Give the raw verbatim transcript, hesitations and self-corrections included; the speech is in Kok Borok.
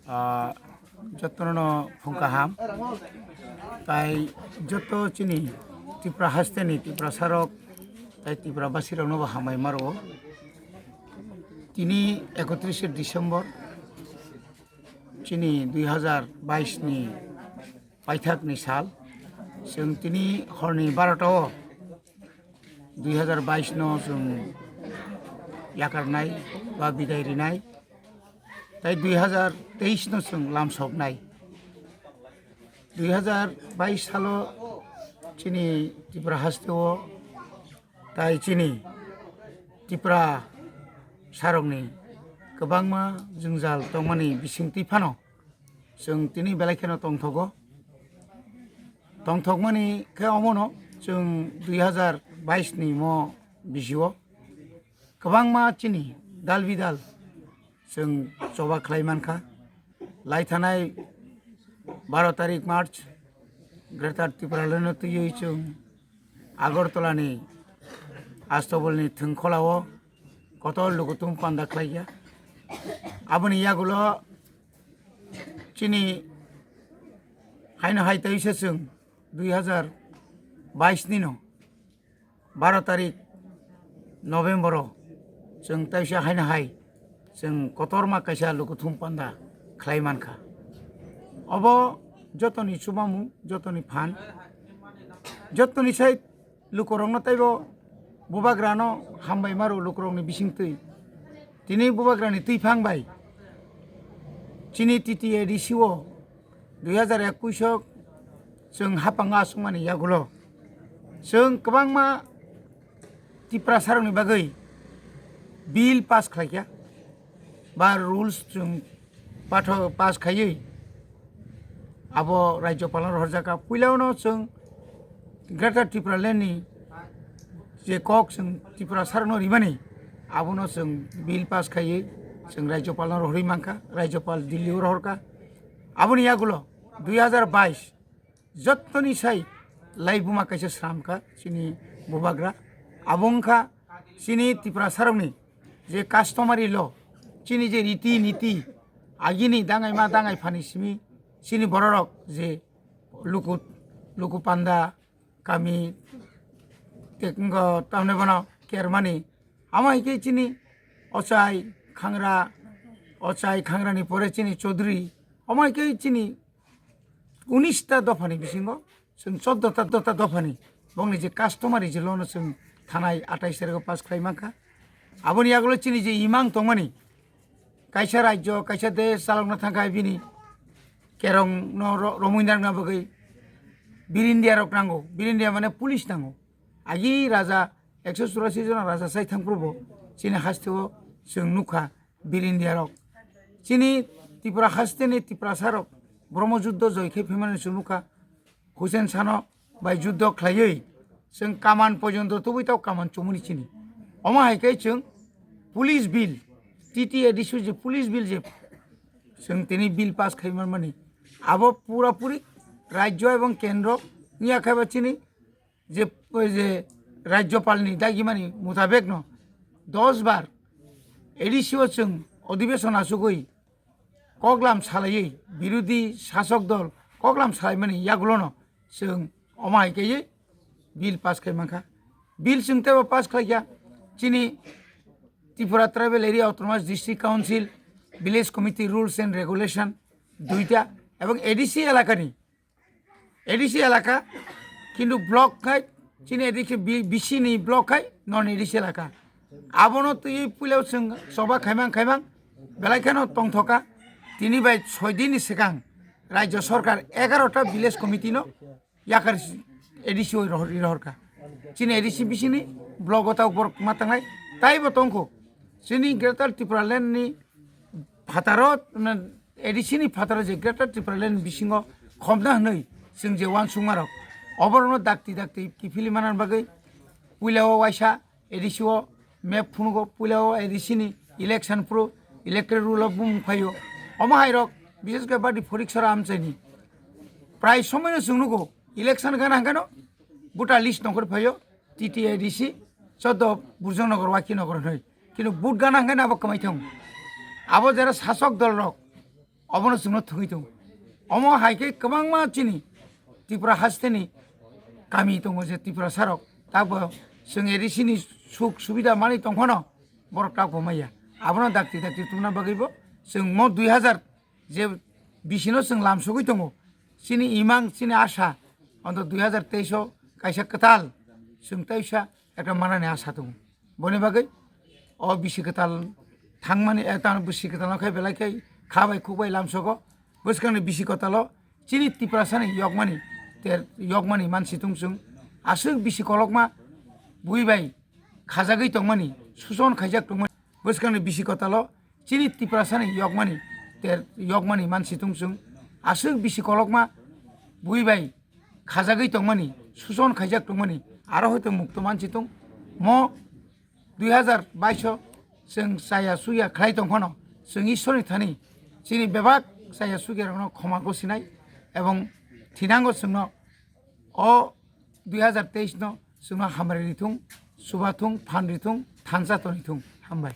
Ah, jotono phung kaham. Tai joto chini Tripura hasteni Tripura sarok tai Tripura basirokno bo hambai maro. Tini ekotrishe December chini dui hazar bais ni paithak ni sal. Chwng tini horni barota o dui hazar bais no chwng yakarnai ba bidai rinai. Tai dui hazar teis no chwng lamsoknai. Dui hazar bais salo chini Tripura haste o tai chini Tripura sarokni kwbangma jwngjal tongmani bisingtwi phano chwng tini belai kheno tongthogo. Tongthokmani khe omono chwng dui hazar bais ni mo bisio kwbangma chini dal bidal chwng choba khlai mankha. Lai thanai baro tarik March, Greater Tipraland no twiwi chwng Agartala ni Astabal ni thwngkhola o kotor lukutung panda khlaikha. Aboni yagulo chini haino hai teisa chwng dui hazar bais ni no baro tarik November o chwng teisa haino hai chwng kotorma kaisa lukuthum panda khlai mankha. Obo jotoni chubamung, jotoni phan, jotoni sai lukurokno teibo bubagrano hambai maro lukurokni bisingtwi. Tini bubagrani twiphang bai chini T T A D C o dui hazar ekush o chwng hapang aswkmani yagulo chwng kwbangma Tiprasarokni bagwi bill pass khlaikha ba rules chwng pathor pass khaiwi abo Rajyopalno rohorjakha. Puilano chwng Greater Tipraland ni je kok chwng Tiprasarokno rimani, abono chwng bill pass khaiwi chwng Rajyopalno rohorwi mankha, Rajyopal Delhi o rohorkha. Aboni yagulo dui hazar bais jottoni sai laibuma kaisa sramkha chini bubagra. Abo wngkha chini Tiprasarokni je customary law, chini je riti niti, agini dangaima dangai phani simi chini bororok je luku, luku panda kami, tei wngkha tamni bono kermani. Amo hai khe chini ochai khangra, ochai khangrani pore chini chodri, amo hai khe chini unis ta dophani bisingo chwng choddo ta, dota dophani bongni je customary je law no chwng thanai atais tarikh o pass khlai mankha. Aboni yagulo chini je imang tongmani, kaisa rajyo, kaisa desh chalokna thangkha bini kerong no ro-, romwi narwkna bagwi Bir India rok nango. Bir India mane police nango. Agi raja ekso churasi jona raja sai thangphuru bo chini haste o chwng nukha Bir India rok. Chini Tripura haste ni Tiprasa rok Brahmo juddo joi khai phaimani chwng nukha. Hussein Sano bai juddo khlaiwi chwng kaman pojonto tubui tao kaman chumuni chini. Omo hai khe chwng police bill, T T A D C je police bill je chwng tini bill pass khai manmani, abo pura puri rajyo ebong kendro wngya khe ba chini je, je Rajyopalni dagimani mutabekno dos bar A D C o chwng odhibeson achugwi koklam salaiwi birodhi sasok dol koklam salaimani yagulono chwng omo hai khe bill pass khai mankha. Bill chwng teibo pass khlaikha chini Tripura Tribal Area Autonomous District Council Village Committee Rules and Regulation duita ebong A D C elakani A D C elaka, kintu block khai chini A D C B-, B C ni block khai non A D C elaka. Abono twi puila chwng choba khaimang khaimang belai kheno tongthoka. Tini bai soi din ni swkang Rajya Sarkar egarota village committee no yakar A D C o rohor-, rohorka. Chini A D C B C ni block o tao borok ma tangnai, taibo tongkho. Chini Greater Tipraland ni phataro, na, A D C ni phataro je Greater Tipraland bisingo khobna hwnwi chwng je uansukmarok, oborokno dakti dakti kiphilwi manna bagwi puila o waisa A D C o map phunugo, puila o A D C ni election phuru electoral roll o bumung phaio. Omo hairok, bishes khe badi Phorik Sora amchaini prai somoino chwng nugo, election gana hwnkhe no voter list nongkhor phaio, T T A D C, choddo Burjong Nagar, Waki Nagar hwnwi. Kintu vote gana hwnkhe no abo kwmai thung. Abo jera sasok dol rok, obono chwngno thwngwi tongo. Omo hai khe kwbangma chini Tripura hasteni kami tongo je Tiprasarok, tabo chwng A D C ni suk subida manwi tongphano borok tak bo maya. Abono dakti dakti tubuna bagwi bo chwng mo dui hazar je bisino chwng lamsogwi tongo. Chini imang, chini asa, onto dui hazar teis o kaisa kwtal chwng teisa ekta manani asa tongo. Boni bagwi o bisi kwtal thangmani, eh, tamo bisi kwtal no khai belai khai kha bai khuk bai lamsogo. Bwskangni bisi kwtalo chini Tiprasani yokmani, ter yokmani mansi tong chwng. Aswk bisi kolokma bui bai khajagwi tongmani, suson khaijak tongmani. Bwskangni bisi kwtalo chini Tiprasani yokmani, ter yokmani mansi tong chwng. Aswk bisi kolokma bui bai khajagwi tongmani, suson khaijak tongmani, aro hoito mukto mansi tong. Mo dui hazar bais o chwng chaya suya khlai tong phano, chwng Ishwarni thani chini bebak chaya sugirokno khoma gosinai ebong thinango chwngno o dui hazar teis no chwngno hamari rithung, chubathung, phan rithung, thansa tonithung. Hambai.